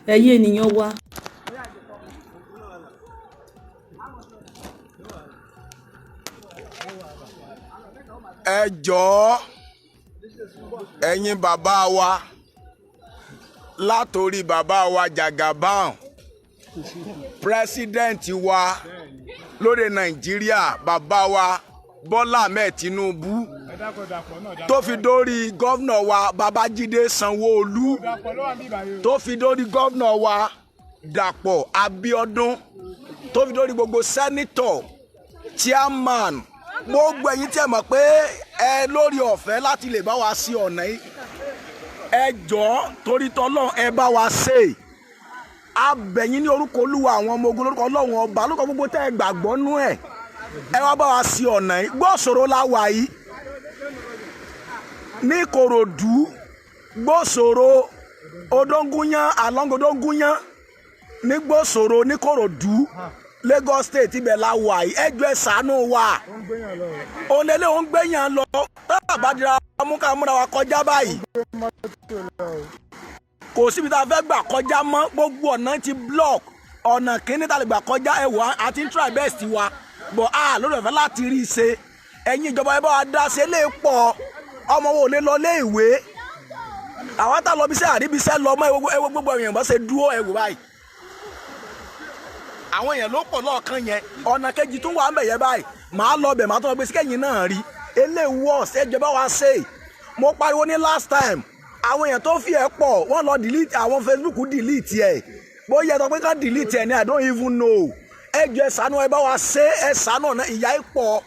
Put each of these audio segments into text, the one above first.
Ẹ̀yin ènìyàn wa. Ẹ jọ̀ọ́, ẹ̀yin bàbá wa, látòrí bàbá wa Jagaban, president wa lóde Nàìjíríà, bàbá wa Bọ́lá Ahmed Tinubu, tó fi dórí governor wa Babájídé Sanwó-Olú, tó fi dórí governor wa Dàpọ̀ Abíọ́dún, tó fi dórí gbogbo senator, chairman, gbogbo ẹ̀yin tí ẹ mọ̀ pé ẹ lórí ọ̀fẹ́ láti lè bá wa sí ọ̀nà yìí, ẹ jọ̀ọ́, torí tọ́lọ́, ẹ bá wa ṣe. A bẹ̀ yín ní orúkọ Olúwa àwọn ọmọ ogun, lórúkọ Ọlọ́run ọba, lórúkọ gbogbo tẹ́ ẹ gbàgbọ́ nú ẹ̀, ẹ wá bá wa sí ọ̀nà yìí. Gbọ́sọ̀rọ̀ la wà yìí ní Ìkòròdú, Gbọ́sọ̀rọ̀ Odóngúnyán, along Odóngúnyán ní Gbọ́sọ̀rọ̀ ní Ìkòròdú, Lagos State, ibẹ̀ la wà yìí. Ẹ jọ̀ọ́, ẹ ṣàánú wa. Òun lélẹ̀ òun gbẹ̀yàn lọ tá a bá dira mú ká múra wa kọjá báyìí. Kò síbi tá a fẹ́ gbà kọjá mọ́, gbogbo ọ̀nà ti block. Ọ̀nà kìíní tá a lè gbà kọjá, ẹ̀wọ̀ àti try best wa bọ̀ a lórí ọ̀fẹ́ láti rí i ṣe. Ẹ̀yin ìjọba, ẹ bá wa dá ṣe lè pọ̀. Ọmọ wo lè lọ lé ìwé? Àwọn tá a lọ bí iṣẹ́ àríbi iṣẹ́ lọ mọ́. Ẹwọ́ gbogbo èèyàn bá ṣe dúró, ẹ̀wò báyìí, àwọn èèyàn ló pọ̀ lọ́ọ̀kan yẹn. Ọ̀nà kejì tún wà ń bẹ̀ yẹn báyìí, màá lọ bẹ̀, màá tún lọ gbé síkẹ́yìn náà rí eléwọ́. Ṣẹ́jọba bá wa ṣe. Mo pariwo ní last time, àwọn èèyàn tó fi ẹ̀ pọ̀, wọ́n lọ delete, àwọn Facebook delete ẹ̀. Bóyá ẹ sọ pé ká delete ẹ̀ ní, I don't even know. Ẹ jọ̀ọ́, ẹ ṣàánú, ẹ bá wa ṣe, ẹ ṣàánú. Ọ̀nà ìyá ẹ̀ pọ̀,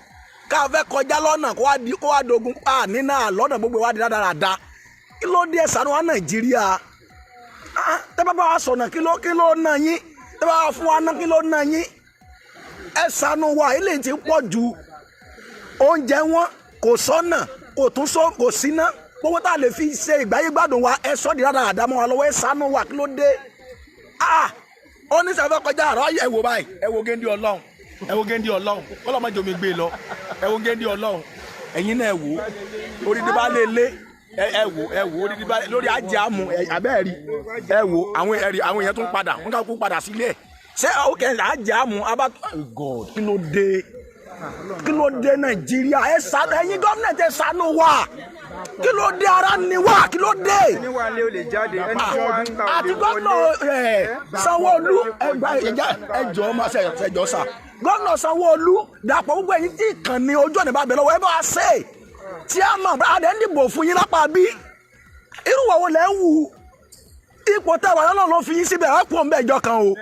ká fẹ́ kọjá lọ́nà kó wá dogun à nínà lọ́nà, gbogbo wa di rádaràda. Kí ló dé? Ẹ ṣàánú wa, Nàìjíríà. Tẹ́ bá bá wa sọ̀nà, kí ló ná yín? Tẹ́ bá wa fún wa ná, kí ló ná yín? Ẹ ṣàánú wa, eléyìí ti pọ̀ ju. Oúnjẹ wọn, kò sọ́nà, kò tún sọ, kò síná. Gbogbo tá a lè fi ṣe ìgbáyé gbádùn wa, ẹ sọ́ di rádaràda mọ́ wa lọ́wọ́. Ẹ ṣàánú wa, kí ló dé? Ah, ó ní sẹ́fẹ́ kọjá àrọ́. Ẹ wò báyìí, ẹ wo géńdé Ọlọ́run, ẹ wo géńdé Ọlọ́run, kọ́lọ́ mọ́jọ mi gbé lọ. Ẹ wo géńdé Ọlọ́run, ẹ̀yin náà ẹ wò orí bá lé lé. Ẹ wò, ẹ wò orí bá lórí ajé àmú abẹ́ẹ̀ rí. Ẹ wò àwọn ẹ̀rí, àwọn èèyàn tún padà, wọ́n ká kú padà sílé ẹ̀. Ṣé ó kẹ́ ajé àmú abá? God, kí ló dé? Kí ló dé, Nàìjíríà? Ẹ ṣàánú, ẹ̀yin gómìnà, ẹ ṣàánú wa. Kí ló dé? Ara ni wa, kí ló dé? Ẹni wà lé ò lè jáde, ẹni tí wà ń ta ò Àti lè gómìnà wọlé. Ẹ Sanwó-Olú, ẹgbà ẹjọ ọmọ ṣẹjọ sà. Gómìnà Sanwó-Olú, Dàpọ̀, gbogbo ẹ̀yin tí ìkànnì ojú ọ̀nà bá bẹ̀ lọ́wọ́, ẹ bá wa ṣe. Tí a mọ̀ adé ń dìbò fún yín lápá bí, irú wo lẹ́ ń wù? Ipò tẹ́ wà lọ́nà ló fi yín síbẹ̀, ẹ kú òun bẹ́ẹ̀ jọ kan o.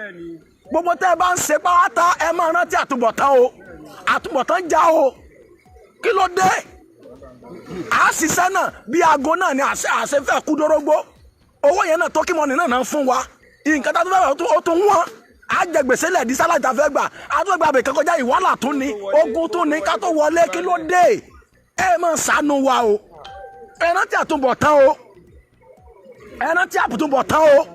Gbogbo tẹ́ ẹ bá ń ṣe pátá, ẹ máa rántí àtúbọ̀tán o, àtúbọ̀tán já o. Kí ló dé? À á ṣiṣẹ́ náà bí aago náà ni àṣẹ fẹ́ kú dórógbó. Owó yẹn náà tọ́kí mọ́ni náà náà fún wa. Nǹkan tá a tún fẹ́ ó tún wọ́n. Á jẹ gbèsè lẹ̀ di sálà tá a fẹ́ gbà, á tún fẹ́ gbà bẹ̀kẹ́ kọjá. Ìwálà tún ni, ogun tún ni ká tó wọlé. Kí ló dé? Ẹ máa ṣàánú wa o. Ẹ rántí àtúbọ̀tán o, ẹ rántí àtúbọ̀tán o.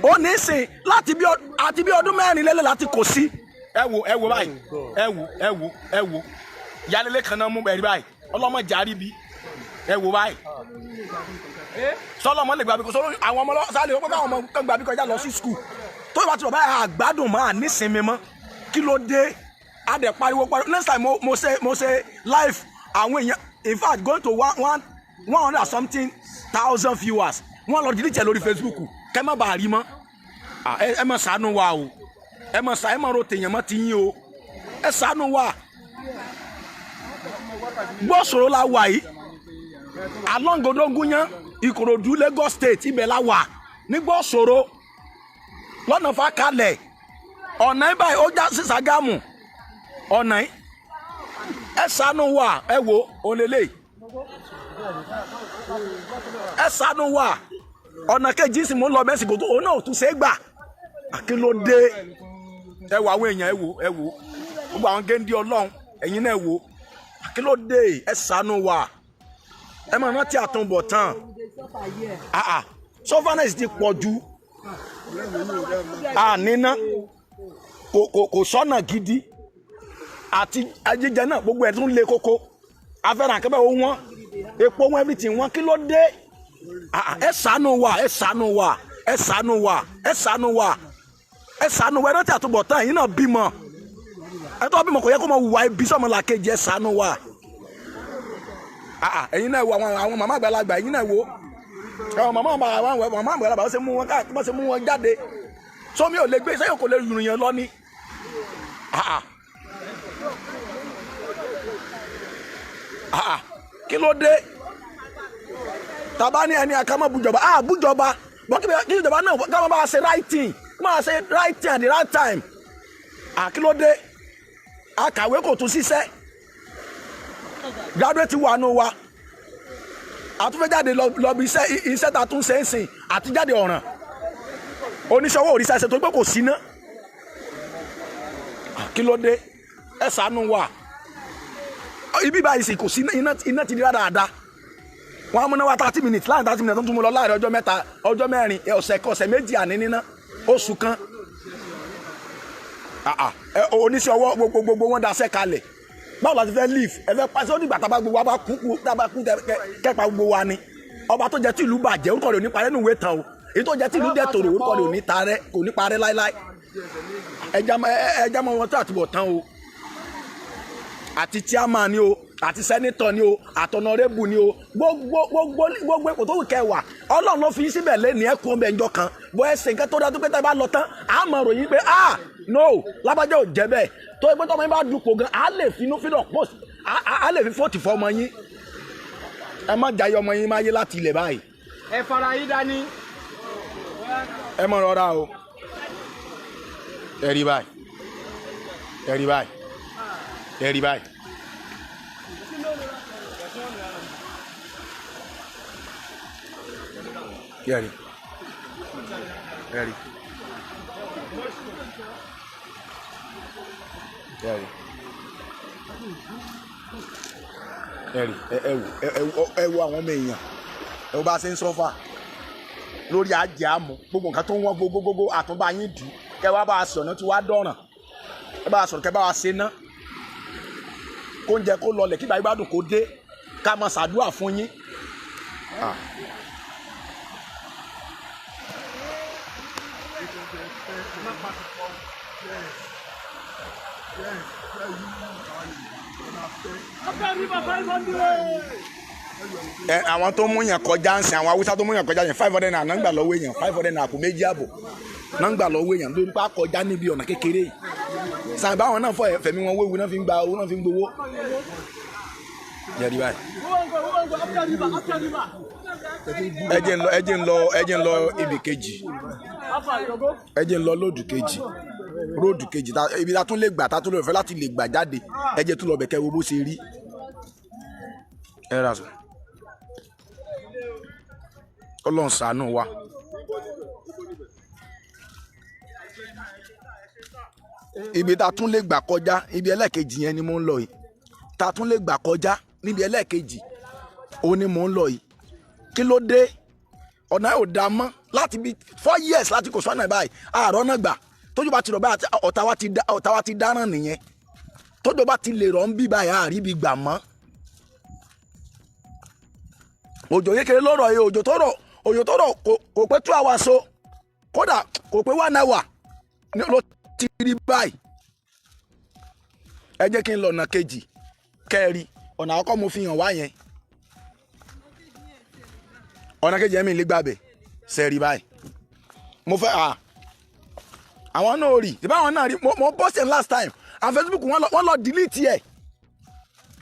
Ó ní sìn láti bí àti bí ọdún 4 lélẹ̀ láti kò sí. Ẹ wo, ẹ wo báyìí, ẹ wo, ẹ wo, ẹ wo yálélé kan náà mú bẹ̀rẹ̀ báyìí. Ọlọ́mọ jàrí bí. Ẹ wo báyìí, sọlọmọ lè gbàbí kò sọ àwọn ọmọ sálẹ ó pé káwọn ọmọ kan gbàbí kọjá lọ sí school. Tó ìbá ti rọ̀ báyìí, àgbádùn máa nísinmi mọ́. Kí ló dé? A dẹ̀ pariwo pariwo. Next time mo ṣe live, àwọn èèyàn, in fact, going to one one one hundred and something thousand viewers, wọ́n lọ delete ẹ̀ lórí Facebook kẹ́ má bàa rí mọ́. Ẹ má ṣàánú wa o. Ẹ má ṣà, ẹ má ro tèèyàn mọ́ ti yín o. Ẹ ṣàánú wa. Gbọ́sọ̀rọ̀ la wà yìí, along Odóngúnyán, Ìkòròdú, Lagos State, ibẹ̀ la wà nígbọ́sọ̀rọ̀ lọ́nà Fákalẹ̀. Ọ̀nà yìí báyìí, ó já sí Ṣàgámù. Ọ̀nà yìí, ẹ ṣàánú wa. Ẹ wo òlélẹ̀, ẹ ṣàánú wa. Ọ̀nà kejì sì mú lọ bẹ́ẹ̀ sì kò tó, òun náà ò tún ṣe é gbà. Kí ló dé? Ẹ wo àwọn èèyàn, ẹ wo, ẹ wo gbogbo àwọn géńdé Ọlọ́run, ẹ̀yin náà ẹ wo. Kí ló dé? Ẹ ṣàánú wa. Ẹ máa rántí àtúbọ̀tán. Sufferness ti pọ̀ jù. Àníná kò sọ́nà gidi àti jíjẹ náà, gbogbo ẹ̀ tún le koko. Afẹ́ràn akẹ́bẹ̀ ó wọ́n, epo wọn, everything wọn. Kí ló dé? Ẹ ṣàánú wa, ẹ ṣàánú wa. Ẹ ṣàánú wa, ẹ ṣàánú wa, ẹ ṣàánú wa. Ẹ rántí àtúbọ̀tán, ẹ̀yin náà bímọ. Ẹ tó bímọ, kò yẹ kó mọ wùwà ibi sọmọlàkejì. Ẹ ṣàánú wa. Ah, ah, ẹ̀yin náà wo àwọn màmá àgbàlagbà, ẹ̀yin náà wo àwọn màmá, àwọn màmá àgbàlagbà, wọ́n ṣe mú wọn káàkiri, wọ́n ṣe mú wọn jáde. Sọmi ò lè gbé sẹ́yìn, kò lè rìn yẹn lọ ní. Ah, ah. Ah, ah. Kí ló dé tàbá ní ẹni àkàmọ́ bùjọba? Ah, bùjọba bọ́, kí ìjọba náà ká máa ṣe right thing, kí máa ṣe right thing at the right time. Ah, kí ló dé? Akàwé kò tún ṣiṣẹ́, graduate wà nù wa, àtúnfẹ́jáde lọ bí iṣẹ́, iṣẹ́ ta tún ṣe ń sìn àtijáde ọ̀ràn. Oníṣòwò òrìṣà ṣe tó pé kò síná. Kí ló dé? Ẹ ṣàánú wa. Ibi báyìí sì kò sí iná, iná ti di dáadáa. Wọn á múná wá 30 minutes, láàrin 30 minutes tó tún mú lọ láàrin ọjọ́ 3, ọjọ́ 4, ọ̀sẹ̀ kan, ọ̀sẹ̀ 2, àní níná oṣù kan. Ah, ah, oníṣẹ́ ọwọ́ gbogbo gbogbo wọn daṣẹ́ kalẹ̀. Báwo la ti fẹ́ live? Ẹ fẹ́ pàṣẹ ó dìgbà tá a bá gbogbo wa bá kú kú, tá a bá kú kẹ́pa gbogbo wa ni. Ọba tó jẹ́ tí ìlú bàjẹ́, orúkọ rẹ̀ ò ní parẹ́ nínú ìwé tán o. Èyí tó jẹ́ tí ìlú dẹ̀ tòrò, orúkọ rẹ̀ ò ní tarẹ́, kò ní parẹ́ láéláé. Ẹja mọ wọn tó àtúbọ̀ tán o. Àti chairman ni o, àti senator ni o, àti honourable ni o, gbogbo gbogbo gbogbo ipò tó wù kẹwàá, Ọlọ́run ló fi yín síbẹ̀ lẹ́nu. Ẹ̀kún ọbẹ̀ ńjọ kan bọ́ ẹ ṣe nǹkan tó dáa tó pé tá ẹ bá lọ tán, á mọ̀ ròyìn pé, ah no, lábàjẹ́ ò jẹ́ bẹ́ẹ̀. Tó ẹgbẹ́ tọ́mọ yín bá dupò gan, á lè fi inú fídọ̀ post, á lè fi fóòtì fọ́ ọmọ yín. Ẹ má jayé ọmọ yín má yé láti ilẹ̀ báyìí. Ẹ fara yín dání. Ẹ mọ̀ rọra o. Ẹ rí báyìí, ẹ rí báyìí, ẹ rí báyìí. Ẹ rí, ẹ rí, ẹ rí, ẹ rí. Ẹ wò, ẹ wo àwọn ọmọ èèyàn, ẹ wo bá a ṣe ń sọ́fà lórí ajé àmọ́ gbogbo nǹkan tó ń wọ́n gbogbogbò. Àtúnbá yín dù kẹ wá bá a sọ̀nà tí wàá dọ̀ràn. Ẹ bá a sọ̀rọ̀, kẹ bá wa ṣe ná, kó ń jẹ kó lọlẹ̀, kí ìgbà gbádùn kó dé, ká máa ṣàdúrà fún yín. Ah. Ẹ àwọn tó mú yàn kọjá ń sìn, àwọn Haúsá tó mú yàn kọjá yẹn, 500 naira náà ń gbà lọ́wọ́ èèyàn, 500 naira, àpò 2.5 náà ń gbà lọ́wọ́ èèyàn lórí pa kọjá níbi ọ̀nà kékeré yìí. Sàn báwọn náà fọ fẹ̀mí wọn wéwu, náà fi ń gba owó, náà fi ń gbowó. Yẹ̀rí báyìí. Ẹ jẹ́ ń lọ, ẹ jẹ́ ń lọ, ẹ jẹ́ ń lọ ibì kejì, ẹ jẹ́ ń lọ lóòdù kejì, róòdù kejì, ibi tá tún lè gbà, tá tún lè fẹ́ láti lè gbà jáde. Ẹ jẹ́ tún lọ bẹ̀kẹ́ wo bó ṣe rí. Ẹ rà sọ. Ọlọ́run ṣàánú wa. Ibi tá a tún lè gbà kọjá, ibi ẹlẹ́ẹ̀kejì yẹn ni mò ń lọ yìí. Tá a tún lè gbà kọjá níbi ẹlẹ́ẹ̀kejì, òun ni mò ń lọ yìí. Kí ló dé? Ọ̀nà ò dá mọ́ láti bí 4 years láti kò sọ́nà báyìí. Àárọ̀ náà gbà tójú bá ti rọ̀ báyìí, ọ̀tá wa ti dáràn nìyẹn. Tójú bá ti lè rọ̀ ń bí báyìí, àárí bí gbà mọ́. Òjò kékeré ló rọ̀ yìí. Òjò tó rọ̀, òjò tó rọ̀ kò pé 2 hours o, kódà kò pé 1 hour ní ló ti rí báyìí. Ẹ jẹ́ kí n lọ ọ̀nà kejì kẹ́ẹ̀rí. Ọ̀nà àkọ́kọ́ mo fi hàn wá yẹn. Ọ̀nà kejì ẹ̀mí lè gbàbẹ̀ sẹ́ẹ̀rí báyìí. Mo fẹ́ à àwọn náà rí tí báwọn náà rí. Mo post it last time and Facebook wọ́n lọ delete ẹ̀.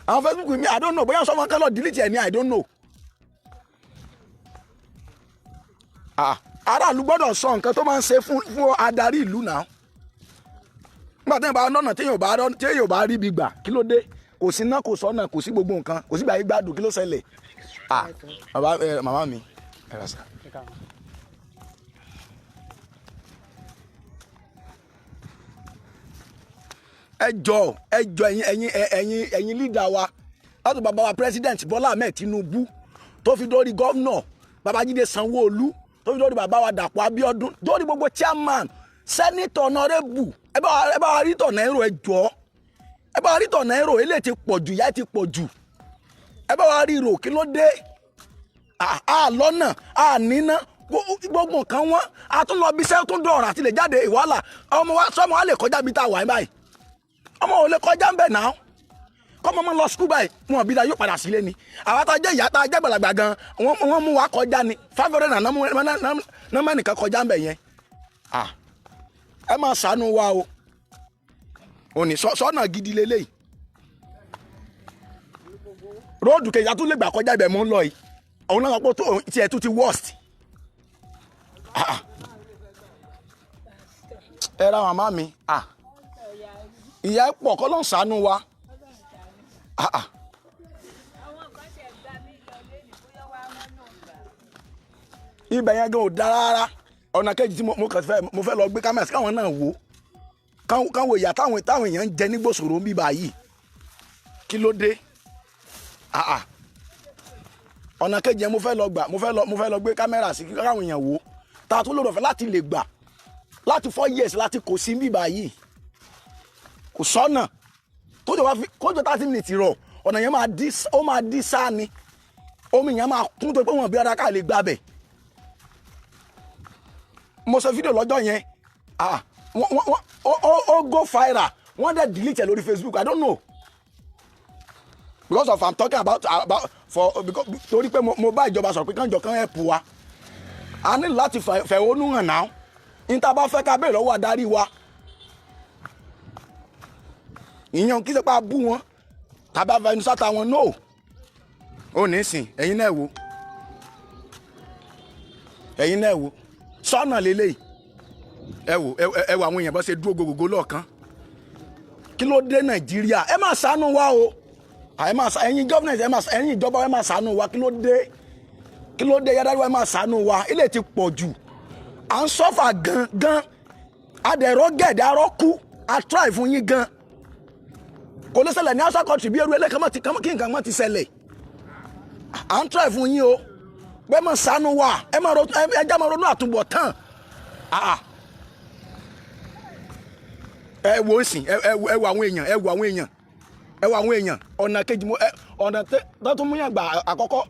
Àwọn Facebook mi, I don't know bóyá sọ wọn kán lọ delete ẹ̀ ní, I don't know. Ah, aráàlú gbọ́dọ̀ sọ nǹkan tó máa ń ṣe fún adarí ìlú náà. Nígbà téèyàn bá lọ́nà, téèyàn bá rí ibi gbà, kí ló dé? Kò sí iná, kò sọ́nà, kò sí gbogbo nǹkan, kò sí gbà yí gbádùn. Kí ló ṣẹlẹ̀? Ah, bàbá ẹ, màmá mi, ẹ rà sá. Ẹ jọ, ẹ jọ, ẹ̀yin leader wa, láti bàbá wa President Bọ́lá Ahmed Tinubu, tó fi dórí governor Babájídé Sanwó-Olú, tó fi dórí bàbá wa Dàpọ̀ Abíọ́dún, dórí gbogbo chairman, senator, honourable, ẹ bá wa rí tọ̀nà ẹ̀rọ. Ẹ jọ, ẹ bá wa rí tọ̀nà ẹ̀rọ. Eléyìí ti pọ̀ jù, ìyà ti pọ̀ jù. Ẹ bá wa rí rò. Kí ló dé? À lọ́nà, à níná. Gbogbo nǹkan wọn a tún lọ bí iṣẹ́ tún dọ̀rọ̀ àti lè jáde ìwàhálà. Ọmọ wa sọmọ wa lè kọjá bí tá a wà ní báyìí? Ọmọ ò lè kọjá ń bẹ̀ náà. Kọ́mọ mọ́ lọ school báyìí, wọn bí da, yóò padà sílé ni. Àwa tá a jẹ́ ìyá, tá a jẹ́ gbàlagbà gan, wọ́n mú wa kọjá ni. 500 naira nọ́mọ̀ nìkan kọjá ń bẹ̀ yẹn. Ah, ẹ máa ṣàánú wa o. Òní sọ́nà gidi lélẹ́yìí. Road kejì a tún lè gbà kọjá, ibẹ̀ mú ń lọ yìí. Òun náà sọ pé tiẹ̀ tún ti worst. Ah, ah. Ẹ ra màmá mi. Ah, ìyá ẹ pọ̀, kọ́ ló ń ṣàánú wa. Ah, ah. Àwọn kan ṣe gbà mí lọ lẹ́nu, bóyá wàá mọ́nà gbà. Ibẹ̀ yẹn gan ò dára rárá. Ọ̀nà kejì tí mo kàn fẹ́, mo fẹ́ lọ gbé kámẹ́rà sí káwọn náà wò, káwọn ìyá táwọn èèyàn ń jẹ nígbòsòrò ń bí báyìí. Kí ló dé? Ah, ah. Ọ̀nà kejì yẹn mo fẹ́ lọ gbà, mo fẹ́ lọ gbé kámẹ́rà sí káwọn èèyàn wò, tá a tún lòdò fẹ́ láti lè gbà láti 4 years láti kò sí bí báyìí. Kò sọ́nà. Kójò wá fi kójò 30 minutes rọ̀, ọ̀nà yẹn máa dí, ó máa dí sáà ni. Omi yẹn máa kún tó pé wọn bí ara ká lè gbàbẹ̀. Mo ṣe fídíò lọ́jọ́ yẹn. Ah, wọ́n ó go viral, wọ́n dẹ̀ delete ẹ̀ lórí Facebook. I don't know, because of I'm talking about for because torí pé mo bá ìjọba sọ̀rọ̀ pé kánjọ kan help wa. A ní láti fẹ̀hónú hàn náà ní tá a bá fẹ́ ká béèrè lọ́wọ́ adarí wa. Ìyẹn kí sẹ́pà bú wọn tàbí afẹnusátà wọn. No, ó ní sìn. Ẹ̀yin náà wò, ẹ̀yin náà wò, sọ́nà lélẹ́yìí. Ẹ wò, ẹ wò àwọn èèyàn bá ṣe dúró gògògó lọ́ọ̀kan. Kí ló dé, Nàìjíríà? Ẹ máa ṣàánú wa o. Ẹ máa ṣà, ẹ̀yin government, ẹ máa, ẹ̀yin ìjọba, ẹ máa ṣàánú wa. Kí ló dé? Kí ló dé? Yàrá wa, ẹ máa ṣàánú wa. Ilé ti pọ̀ jù, à ń suffer gan gan, adẹ̀rọ̀ gẹ̀dẹ̀ arọ́ kú. A try fún yín gan. Kò lè ṣẹlẹ̀ ní outside country bí eru ẹlẹ́kan mọ́ ti kí nǹkan mọ́ ti ṣẹlẹ̀. À ń try fún yín o, bẹ́ẹ̀ máa ṣàánú wa. Ẹ máa ronú, ẹ já máa ronú àtúbọ̀tán. Ah, ah. Ẹ wo sìn, ẹ wo àwọn èèyàn, ẹ wo àwọn èèyàn, ẹ wo àwọn èèyàn. Ọ̀nà kejì mo ẹ ọ̀nà tó tún mú yàn gbà àkọ́kọ́,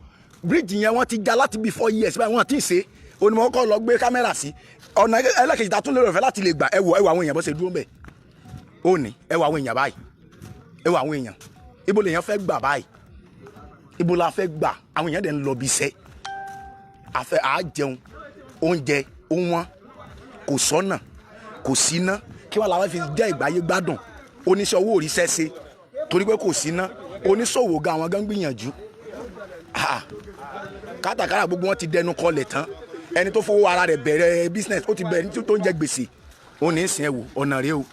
bíríìjì yẹn wọ́n ti já láti bí 4 years báyìí, wọ́n ti ṣe. Onímọ̀ kọ́ lọ gbé kámẹ́rà sí. Ọ̀nà ẹlẹ́kejì tá a tún lérò fẹ́ láti lè gbà. Ẹ wo àwọn èèyàn bó ṣe dúró mbẹ̀. Ó ní ẹ wo àwọn èèyàn báyìí, ẹ wo àwọn èèyàn. Ibo lèèyàn fẹ́ gbà báyìí? Ibo la fẹ́ gbà? Àwọn èèyàn dẹ̀ ń lọ bí iṣẹ́, àfẹ́ àá jẹun, oúnjẹ ó wọ́n, kò sọ́nà, kò síná. Kí wọ́n làwọn fi jẹ́ ìgbáyé gbádùn? Oníṣẹ́ owó òrìṣẹ́ ṣe torí pé kò síná. Oníṣòwò gan, àwọn gan gbìyànjú. Ah, kátàkárà gbogbo wọn ti dẹnu kọlẹ̀ tán. Ẹni tó fowó ara rẹ̀ bẹ̀rẹ̀ business, ó ti bẹ̀rẹ̀ ní tó ń jẹ gbèsè. Ó ní ìsìn. Ẹ wò, ọ̀nà rèé o.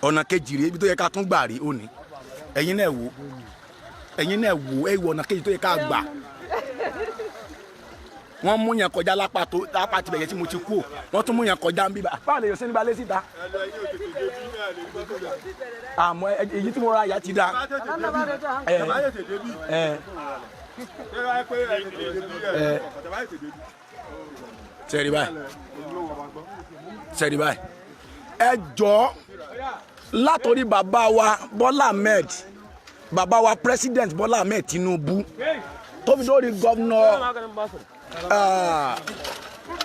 Ọ̀nà kejì rèé, ibi tó yẹ ká tún gbà rèé. Ó ní ẹ̀yin náà wò, ẹ̀yin náà wò. Ẹ wò ọ̀nà kejì tó yẹ ká gbà. Wọ́n mú yẹn kọjá lápá tó lápá tibẹ̀ yẹn tí mo ti kú o. Wọ́n tún mú yẹn kọjá ń bíbá. Báwo lè yọ sí nígbà lé síta? Àmọ́ èyí tí mo ra ìyá ti da. Ẹ ẹ ẹ sẹ́rí báyìí, sẹ́rí báyìí. Ẹ jọ̀ọ́, látòrí bàbá wa Bọ́lá Ahmed, bàbá wa President Bọ́lá Ahmed Tinubu, tó fi dórí Governor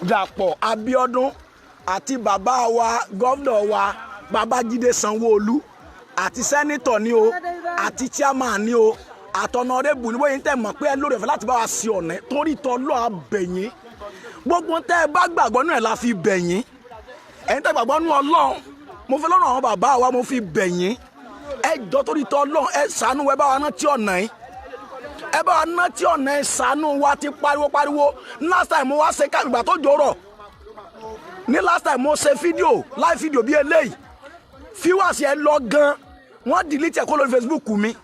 Dàpọ̀ Abíọ́dún àti bàbá wa governor wa Babájídé Sanwó-Olú àti senator ni o, àti chairman ni o, àti honourable ní, bóyá ń tẹ̀ mọ̀ pé ẹ lórí ọ̀fẹ́ láti bá wa sí ọ̀nà torí tọ́ lọ́ abẹ̀yìn. Gbogbo tẹ́ ẹ bá gbàgbọ́ náà la fi bẹ̀yìn. Ẹ̀yin tẹ́ gbàgbọ́ nú Ọlọ́run, mo fi lọ́rùn àwọn bàbá wa, mo fi bẹ̀yìn. Ẹ jọ, torí tọ́ Ọlọ́run, ẹ ṣàánú, ẹ bá wa rántí ọ̀nà yìí, ẹ bá wa rántí ọ̀nà, ẹ ṣàánú wa. Ti pariwo pariwo. Last time mo wá ṣe ká ìgbà tó jòrọ̀ ní last time, mo ṣe fídíò, live fídíò bí eléyìí, viewers ẹ lọ gan. Wọ́n delete ẹ̀ kó lórí Facebook mi.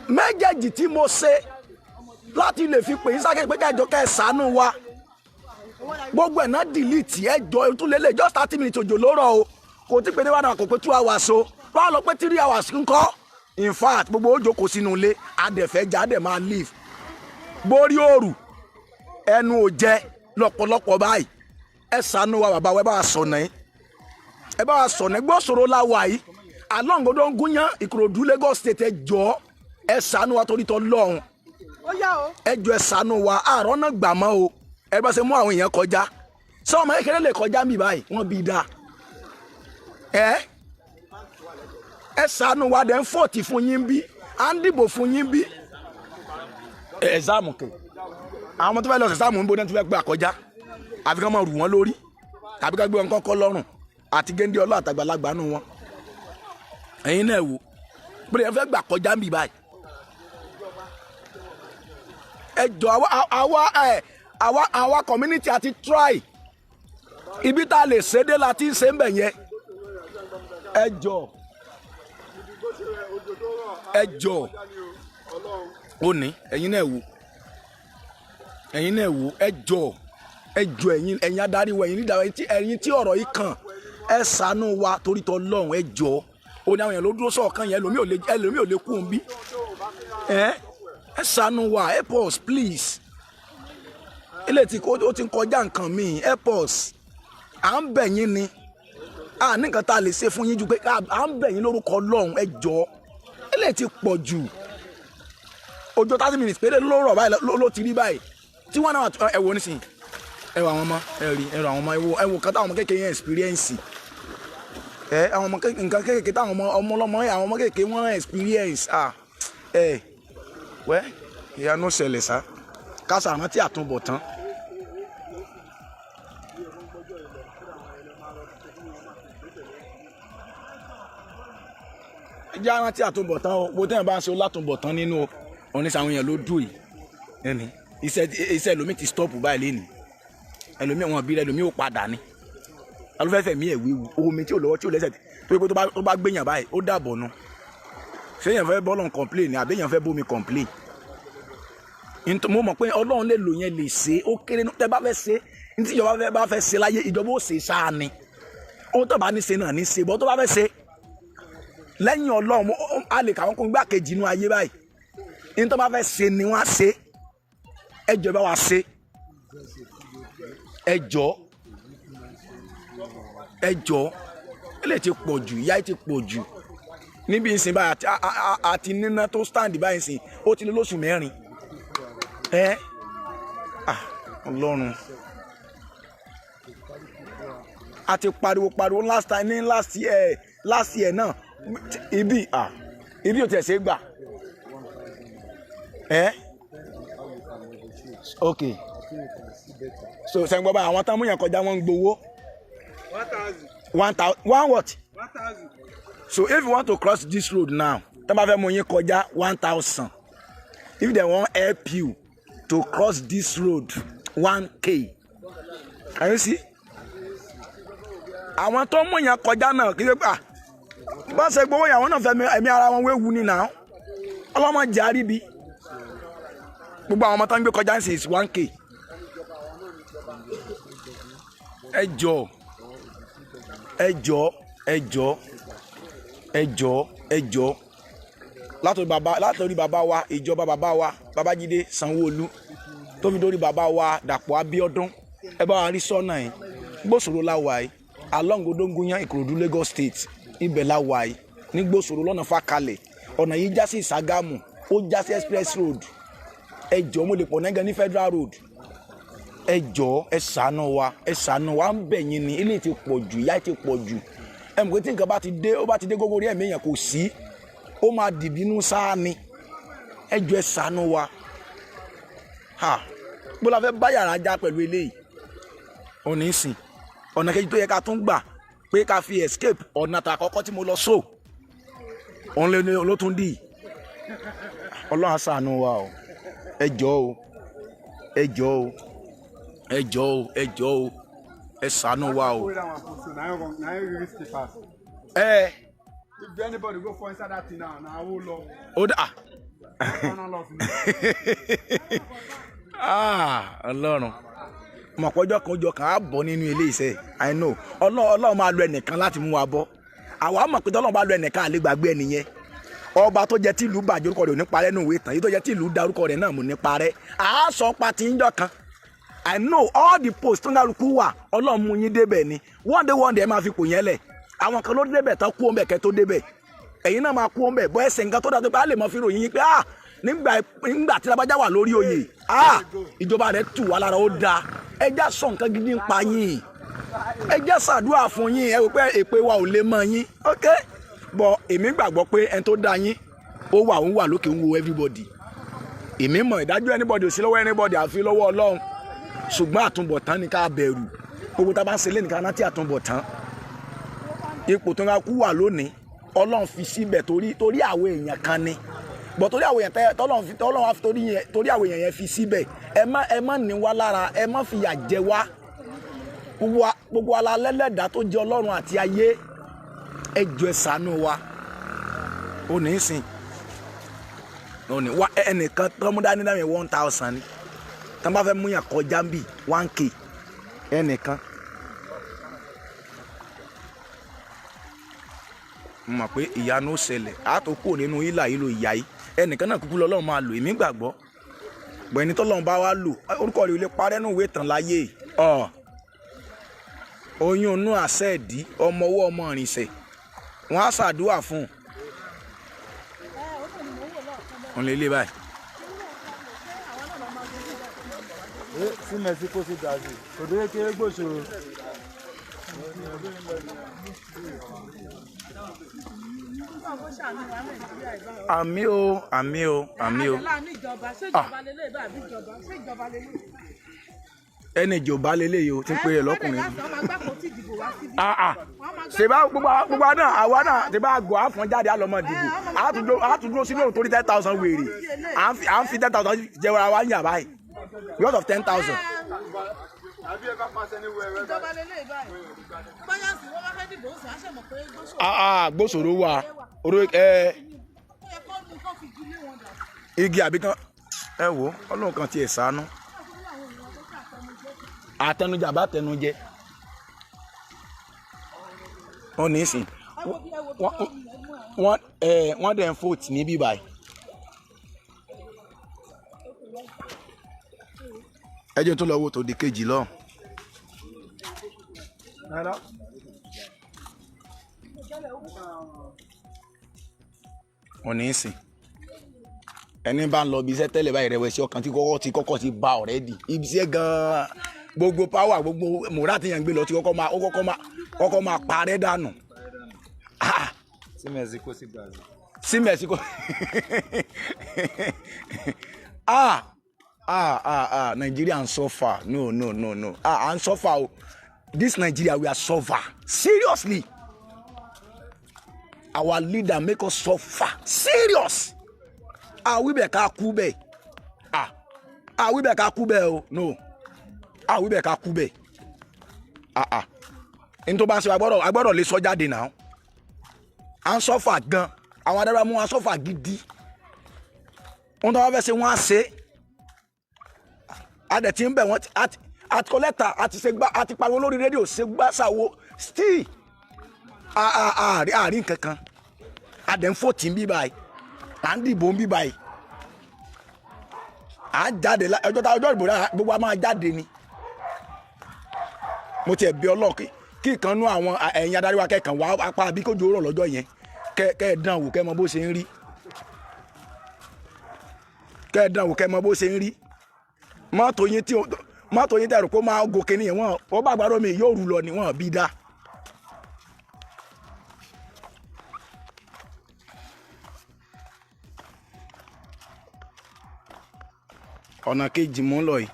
Méjèèjì tí mo ṣe láti lè fi pè yín sáké pé kẹjọ kẹ ṣàánú wa, gbogbo ẹ̀ náà delete. Ẹ jọ, tún lélẹ̀, just 30 minutes òjò ló rọ̀ o. Kò tí pé ní wàdà, kò pé 2 hours o. Wọ́n á lọ pé 3 hours ńkọ́? In fact, gbogbo ó jókòó sínú ilé, adẹ̀fẹ́ já, adẹ̀ máa leave borí òrù, ẹnu ò jẹ lọ́pọ̀lọpọ̀ báyìí. Ẹ ṣàánú wa, bàbá wa. Ẹ bá wa sọ̀nà yìí, ẹ bá wa sọ̀nà. Gbọ́sọ̀rọ̀ la wà yìí, along Odóńgúnyán, Ìkòròdú, Lagos State. Ẹ jọ̀ọ́, ẹ ṣàánú wa torí tọ́ lọ́hùn. Ẹ jọ̀ọ́, ẹ ṣàánú wa. Àárọ̀ náà gbà mọ́ o. Ẹ bá ṣe mú àwọn èèyàn kọjá, sọ ọmọ kékeré lè kọjá mi báyìí, wọ́n bí dáa. Ẹ ṣàánú wa. Dẹ̀ ń vote fún yín bí, à ń dìbò fún yín bí. Exam kẹ̀, àwọn ọmọ tó fẹ́ lọ exam ń bó náà tó fẹ́ gbà kọjá, àfi ká máa rù wọ́n lórí tàbí ká gbé wọn kọ́kọ́ lọ́rùn àti géńdé ọlọ́ àtàgbàlagbà nù wọn. Ẹ̀yin náà wò pé ẹ fẹ́ gbà kọjá ń bì báyìí. Ẹ jọ, àwa ẹ àwa community àti try ibi tá a lè ṣe dé la ti ń ṣe ń bẹ̀ yẹn. Ẹ jọ, ẹ jọ, ó ní ẹ̀yin náà wò, ẹ̀yin náà wò. Ẹ jọ, ẹ jọ, ẹ̀yin adarí wa, ẹ̀yin leader wa, ẹ̀yin tí ọ̀rọ̀ yìí kàn, ẹ ṣàánú wa torí tọ lọ́hùn. Ẹ jọ, ó ní àwọn èèyàn ló dúró sọ̀kan yẹn, ẹlòmíì ò lè kú òun bí. Ẹ ṣàánú wa, help us please. Ilé tí ó ti ń kọjá nǹkan míì, help us. À ń bẹ̀ yín ni, à ní nǹkan tá a lè ṣe fún yín ju pé à ń bẹ̀ yín lórúkọ Ọlọ́run. Ẹ jọ, ilé ti pọ̀ jù. Ọjọ́ 30 minutes péré ló rọ̀ báyìí, ló ti rí báyìí tí wọ́n náà. Ẹ wo nísìnyí, ẹ wo àwọn ọmọ, ẹ rí, ẹ rọ àwọn ọmọ, ẹ wo kan táwọn ọmọ kékeré yẹn experience. Ẹ àwọn ọmọ nǹkan kékeré táwọn ọmọ ọmọ ọlọ́mọ, àwọn ọmọ kékeré wọ́n experience. Ah, ẹ wẹ́, ìyanu ṣẹlẹ̀ sá, kásà rántí àtúbọ̀tán. Ẹ jẹ́ rántí àtúbọ̀tán o. Bó tẹ́yìn bá ń ṣe látúbọ̀tán nínú o, oníṣẹ́ àwọn èèyàn ló dùn yìí. Ẹni iṣẹ́ ẹlòmíì ti stop báyìí lẹ́nìí, ẹlòmíì wọn bí ẹlòmíì ò padà ni alúfẹ́fẹ́ mi ẹ̀ wíwu omi tí ò lọ́wọ́ tí ò lẹ́sẹ̀ tó yẹ pé tó bá gbéyàn báyìí, ó dàbọ̀ nu. Ṣé èèyàn fẹ́ bọ́lọ̀ complain ni àbí èèyàn fẹ́ bómi complain? Mo mọ̀ pé Ọlọ́run lè lò yẹn, lè ṣe ó kéré tẹ́ bá fẹ́ ṣe ní tí ìjọba bá fẹ́ ṣe láyé, ìjọba ó ṣe sáà ni. Ohun tó bá ní ṣe náà ní ṣe bọ́ tó bá fẹ́ ṣe lẹ́yìn Ọlọ́run, a lè kàwọn kún gbàkejì inú ayé báyìí. Ní tó bá fẹ́ ṣe ni wọ́n á ṣe. Ẹ jọ̀ọ́, bá wa ṣe. Ẹ jọ̀ọ́, ẹ jọ̀ọ́, eléyìí ti pọ̀ jù, ìyà yìí ti pọ̀ jù níbi ìsìn báyìí. Àti níná tó stand báyìí ìsìn, ó ti lé lóṣù 4. Ẹ ah, Ọlọ́run, a ti pariwo pariwo last time ní last year náà. Ibi ah, ibi ò tiẹ̀ ṣe é gbà. Ẹ ok, so sẹ́ńgbọ́n báyìí, àwọn tán mú yẹn kọjá, wọ́n ń gbowó. 1,000. 1,000, one what? 1,000. So if you want to cross this road now, tẹ́ bá fẹ́ mú yín kọjá, 1,000. If they wan help you to cross this road, 1K. Can you see? Àwọn tó mú yẹn kọjá náà, kí ló gbà bá ṣe gbowó yẹn, àwọn náà fẹ́ ẹ̀mí ara wọn wéwu ni náà. Ọlọ́mọ jẹ́ àríbi. Gbogbo àwọn ọmọ tó ń gbé kọjá ń sè is 1K. Ẹ jọ̀ọ́, ẹ jọ̀ọ́, ẹ jọ̀ọ́, ẹ jọ̀ọ́, ẹ jọ̀ọ́, látòrí bàbá wa, ìjọba bàbá wa Babájídé Sanwó-Olú, tó fi dórí bàbá wa Dàpọ̀ Abíọ́dún, ẹ bá wa rí sọ́nà yìí. Gbósòrò la wà yìí, along Odóngúyán, Ìkòròdú, Lagos State, ibẹ̀ la wà yìí ní Gbósòrò lọ́nà Fákalẹ̀. Ọ̀nà yìí já sí Ìsàgámù, ó já sí Express Road. Ẹ jọ̀ọ́, mo lè pọ̀ nẹ́gàn ní Federal Road. Ẹ jọ̀ọ́, ẹ ṣàánú wa, ẹ ṣàánú wa, ń bẹ̀ yín ni. Ilé ti pọ̀ jù, ìyà ti pọ̀ jù. Ẹ mọ̀ pé tí nǹkan bá ti dé, ó bá ti dé gógó rí ẹ̀mí èèyàn, kò sí, ó máa dìbínú sáà ni. Ẹ jọ̀ọ́, ẹ ṣàánú wa. Ha, bó la fẹ́ bá yàrá já pẹ̀lú eléyìí? Ọ̀nà ìsìn, ọ̀nà kejì tó yẹ ká tún gbà pé ká fi escape ọ̀nà tà àkọ́kọ́ tí mo lọ so, òun lè ló tún dì. Ọlọ́run á ṣàánú wa o. Ẹ jọ̀ọ́ o, ẹ jọ̀ọ́ o, ẹ jọ̀ọ́ o, ẹ jọ̀ọ́ o, ẹ ṣàánú wa o. Hold that one put so na you na you risk it pass. Ẹ If anybody go for inside that thing now, na who law. Ó dà. Final loss ni. Ah, Ọlọ́run mọ̀pọ́jọ́ kan ọjọ́ kan á bọ̀ nínú ilé iṣẹ́. I know Ọlọ́run máa lo ẹnìkan láti mú wa bọ́. Àwa mọ̀ pé tọ́lọ́run bá lo ẹnìkan, àlè gbàgbé ẹnìyẹn. Ọba tó jẹ tí ìlú bàjẹ́, orúkọ rẹ̀ ò ní parẹ́ nù ìwé ìtàn yìí. Tó jẹ tí ìlú da, orúkọ rẹ̀ náà mò ní parẹ́. Àá sọ pa tí ń jọ kan. I know all the posts tó ń kálukú wà, Ọlọ́run mú yín débẹ̀ ni. One day, one day, ẹ máa fi kò yẹn lẹ̀. Àwọn kan ló débẹ̀ tán, kú ọmọ ẹ̀kẹ́ tó débẹ̀, ẹ̀yin náà máa kú ọmọ ẹ̀ bọ́ ẹsẹ̀ nǹkan tó dáa tó pé á lè mọ fi ròyìn yín pé ah. Nígbà tí lágbájá wà lórí oyè, ah, ìjọba rẹ̀ tù wá lára, ó dáa. Ẹ já sọ nǹkan gidi ń pa yín, ẹ jẹ́ ṣàdúrà fún yín. Ẹ wò pé èpè wa ò lè mọ yín. Ok, but èmi gbàgbọ́ pé ẹni tó dá yín, ó wà, òun wà lókè, ń wo everybody. Èmi mọ̀ ìdájọ́ anybody ò sí lọ́wọ́ anybody àfi lọ́wọ́ Ọlọ́run, ṣùgbọ́n àtúbọ̀tán ni ká bẹ̀rù. Gbogbo tá a bá ń ṣe lé nìkan rántí àtúbọ̀tán. Ipò tó ń kú wà lónìí, Ọlọ́run fi síbẹ̀ torí àwọn èèyàn kan ni, bọ̀ torí àwọn èèyàn tọ́lọ́run fi, tọ́lọ́run wá fi torí yẹn, torí àwọn èèyàn yẹn fi síbẹ̀. Ẹ má ní wá lára, ẹ má fìyà jẹ wá. Gbogbo wa la lẹ́lẹ́dàá tó jẹ́ Ọlọ́run àti ayé. Ẹ jọ̀ọ́, ẹ ṣàánú wa. Ó ní í sìn, ó ní wá ẹnìkan tó mú dání náà, 1,000 ni. Tó bá fẹ́ mú yàn kọjá ń bì, 1K ẹnìkan. Mo mọ̀ pé ìyanu ó ṣẹlẹ̀, á tó kúrò nínú ìlà ìlò ìyá yìí. Ẹnìkan náà kúkú lọ́lọ́run máa lò, èmi gbàgbọ́. Bọ̀ ẹni tọ́lọ́run bá wá lò, orúkọ rẹ̀ ò lè parẹ́ nù ìwé ìtàn láyé. Ọ̀ oyún inú àṣẹ ìdí, ọmọ ọwọ́, ọmọ ìrìnsẹ̀, wọ́n á ṣàdúrà fún un. Òun lè lé báyìí. Sí Mexico sí Brazil kò dé kéré gbòòṣòro. Àmín o, àmín o, àmín o. Láàánú ìjọba, ṣé ìjọba lélẹ̀ bá àbí ìjọba, ṣé ìjọba lélẹ̀? Ẹni ìjọba lélẹ́yìí o ti ń pè é lọ́kùnrin. Wọ́n máa gbàpò tí ìdìbò wá síbi. Ah, ah. Ṣe bá gbogbo àná, àwa náà ṣe bá gọ̀ àfọ̀n jáde àlọ́mọ dìbò, àtúndúró sínú òun torí 10,000 wèrè. À ń fi 10,000 jẹwàá wa ń yà báyìí because of 10,000. Have you ever passed anywhere where Ìjọba lélẹ̀ báyìí. Bóyá sì wọ́n bá fẹ́ dìbò, ó sì á ṣẹ̀mọ̀ pé gbóṣò. Ah, ah, gbósòrò wà oró ẹ. Ó yẹ kó ní kó fi igi lé wọn dà. Igi àbí kan, ẹ wo, Ọlọ́run kan tiẹ̀ ṣàánú. Àtẹnujẹ àbá àtẹnujẹ wọn ní í sìn. Ẹ wo bí, ẹ wo bí wọ́n mú àwọn. Wọ́n dẹ̀ ń vote ní bíbáyìí. Ẹ jẹ́ tó lọ wo tòdì kejì lọ. Hello? Wọ́n ní í sìn, ẹni bá ń lọ ibi iṣẹ́ tẹ́lẹ̀ báyìí, rẹ̀wẹ̀sì ọkàn tí kọ́kọ́ ti ba already. Ibi iṣẹ́ gan-an, gbogbo power, gbogbo mòrá tí yẹn ń gbé lọ ti kọ́kọ́ máa, ó kọ́kọ́ máa parẹ́ dànù. Ah, Sí Mexico sí Brazil. Sí Mexico. Ah, ah, ah, ah, Nigeria ń suffer. No, no, no, no, ah, à ń suffer o. This Nigeria, we are suffer seriously. Our leader make us suffer serious. Ah, wíbẹ̀ ká kú bẹ́ẹ̀. Ah, ah, wíbẹ̀ ká kú bẹ́ẹ̀ o. No, ah, wíbẹ̀ ká kú bẹ́ẹ̀. Ah, ah, n tó bá ń ṣe, agbọ́dọ̀ lè sọ jáde náà. À ń suffer gan. Àwọn adájọ́ mú wọn suffer gidi. Ohun tó wọ́n fẹ́ ṣe, wọ́n á ṣe. A dẹ̀ ti ń bẹ̀ wọ́n, àti kọ lẹ́tà, àti ṣe gbá, àti pariwo lórí rédíò, ṣe gbá ṣàwo, still àárín kankan. A dẹ̀ ń vote ń bí báyìí, à ń dìbò ń bí báyìí, à ń jáde ọjọ́ tá ọjọ́ ìbò náà, gbogbo a máa jáde ni. Mo tiẹ̀ bí Ọlọ́run kí ìkànnú àwọn ẹ̀yin adarí wa kẹ́kàn wá apá àbí kójú rọ̀ lọ́jọ́ yẹn, kẹ́ ẹ dán wò, kẹ́ ẹ mọ bó ṣe ń rí. Kẹ́ ẹ dán wò, kẹ́ ẹ mọ bó ṣe ń rí. Mọ́tò yín tí mọ́tò yín tẹ̀rù kó máa gòkè nìyẹn, wọ́n bá gbàdọ̀ mi yóò rù lọ ni wọ́n bí dá. Ọ̀nà kejì mò ń lọ yìí.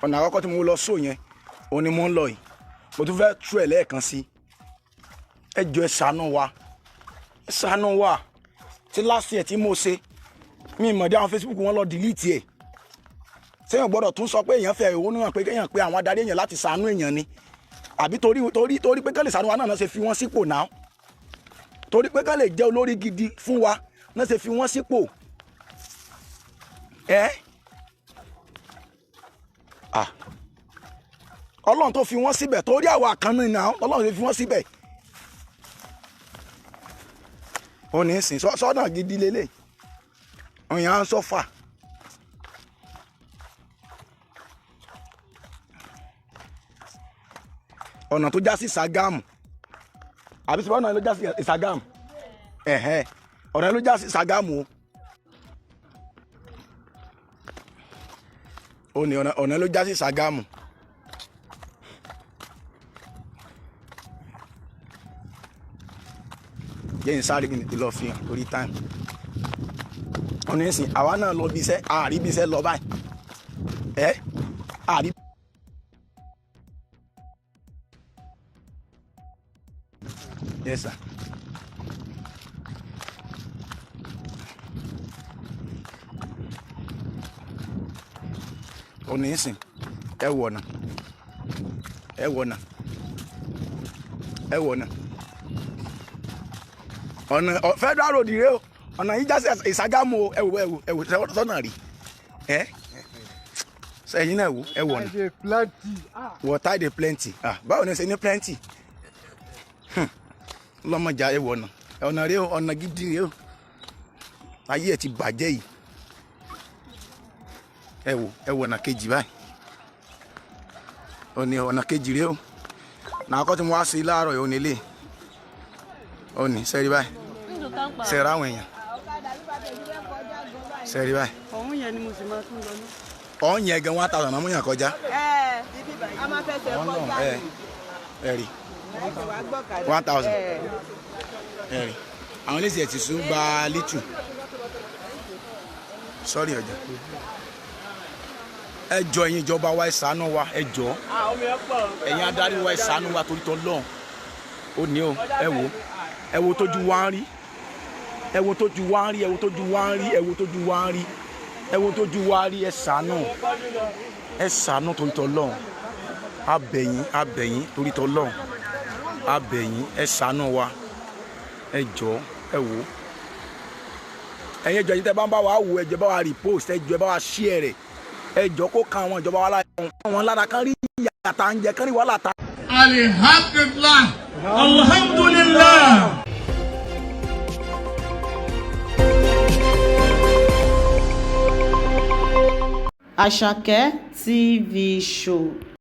Ọ̀nà àkọ́kọ́ tí mo lọ sóò yẹn, òun ni mò ń lọ yìí. Mo tún fẹ́ tú ẹ̀ lẹ́ẹ̀kan sí. Ẹ jọ̀ọ́, ẹ ṣàánú wa, ẹ ṣàánú wa. Tí last year tí mo ṣe, mi mọ̀ dé àwọn Facebook, wọn lọ delete ẹ̀. Sẹ́yìn gbọ́dọ̀ tún sọ pé èèyàn fẹ́ ìwọ níwọ̀n pé kéèyàn pé àwọn adarí èèyàn láti ṣàánú èèyàn ni, àbí torí pé kán lè ṣàánú wa náà náà ṣe fi wọ́n sípò náà, torí pé kán lè jẹ́ olórí gidi fún wa náà ṣe fi wọ́n sípò. Ẹ́ ah, Ọlọ́run tó fi wọ́n síbẹ̀ torí àwa kan náà, Ọlọ́run tó fi wọ́n síbẹ̀, ó ní sìn sọ́nà gidi lélẹ̀, òyìn à ń suffer. Ọ̀nà tó já sí Ṣàgámù, àbí sọ́nà ló já sí Ṣàgámù? Ẹ̀hẹ́n, ọ̀nà ló já sí Ṣàgámù o. Ó ní ọ̀nà ló já sí Ṣàgámù. Jẹ́ n sáré kí n tètè lọ fi hàn torí time. Ọ̀nà ìsìn àwa náà lọ bí iṣẹ́, àárí bí iṣẹ́ lọ báyìí. Ẹ́ àárí. Yes, sir. Ọ̀nà ìsìn ẹ wọ̀nà, ẹ wọ̀nà, ẹ wọ̀nà. Ọ̀nà federal road rèé o. Ọ̀nà yìí já sí Ìṣàgámù o. Ẹ wò, ẹ wò, ẹ wò sọ́nà rí. Ẹ sẹ́yìn náà wò, ẹ wọ̀nà. I dey plenty. Ah. Water dey plenty. Ah, báwo ni ṣe ní plenty? Lọ́mọjà, ẹ wọ̀nà. Ọ̀nà rèé o, ọ̀nà gidi rèé o. Ayé ẹ̀ ti bàjẹ́ yìí. Ẹ wò, ẹ wò ọ̀nà kejì báyìí. Ọ̀nà kejì rèé o. Nàá kọ́ tí mo wá sí láàárọ̀ yìí, ó nílé. Ó ní sẹ́rí báyìí. Sẹ́rí àwọn èèyàn. Sẹ́rí báyìí. Ọ̀hún yẹn ni mo sì máa tún lọ ní. Ọ̀hún yẹn gan 1,000 àmúyàn kọjá. Ẹ a máa fẹsẹ̀ kọjá. Ẹ ẹ rí. Ẹsẹ̀ wá gbọ́kadà. 1,000. Ẹ rí. Àwọn ilé ìsìn ẹ̀ ti sún gba lítù. Sọ́rí ọjà. Ẹ jọ̀ọ́, ẹ̀yin ìjọba wa, ẹ ṣàánú wa, ẹ jọ̀ọ́. Ẹ̀yin adarí wa, ẹ ṣàánú wa torí t'Ọlọ́run. Ó ní o, ẹ wò. Ẹ wo tójú wa ń rí. Ẹ wo tójú wa ń rí, ẹ wo tójú wa ń rí, ẹ wo tójú wa ń rí. Ẹ wo tójú wa rí, ẹ ṣàánú. Ẹ ṣàánú torí t'Ọlọ́run. A bẹ̀ yín, a bẹ̀ yín torí t'Ọlọ́run. A bẹ̀ yín, ẹ ṣàánú wa. Ẹ jọ̀ọ́, ẹ wò. Ẹ̀yin ẹjọ́ yìí tẹ́ bá ń bá wa wò, ẹ jọ̀ọ́, ẹ bá wa repost, ẹ jọ̀ọ́, ẹ bá wa share rẹ̀. Ẹ jọ̀ọ́, kó kan àwọn ìjọba wa lára, wọn lára, kán rí ìyà tá ń jẹ, kán rí wàhálà tá. Alhamdulillah. Alhamdulillah. Àṣàkẹ́ TV Show.